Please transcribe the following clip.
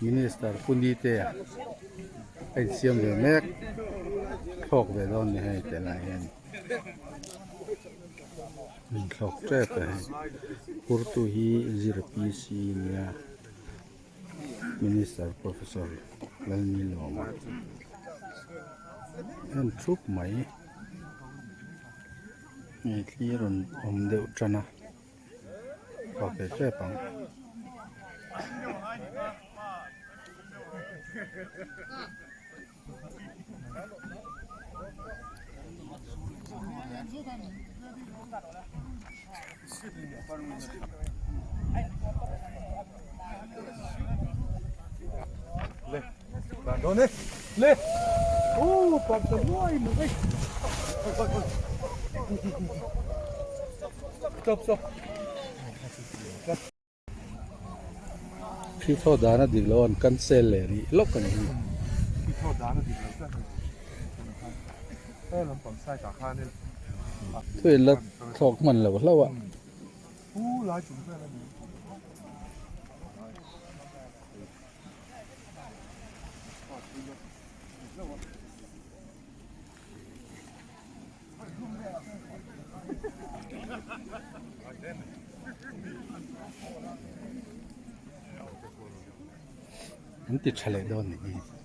Minister Pu Nitea a insiam ve mek thlawk ve dawn ni hei teh lai hian inthlawk tep a hei phurtu hi zira PC nia Minister Professor Lalnilawma en thup mai hei thli rawn awm deuh tan a. Thlawk ve tep ang. Le, dan dawn e. Le. Oh, pam ta muai mu ei. Stop, stop. Thi thaw dan a dik lo an cancel leh rih lawk a ni hi. Thi thaw dan a dik lo tlat a ni. He lampang side ah khanin. Thu in la thlawk hman lo hlauh a. Pu lai chung vel a ni. An ti tha leh dawn ni hi.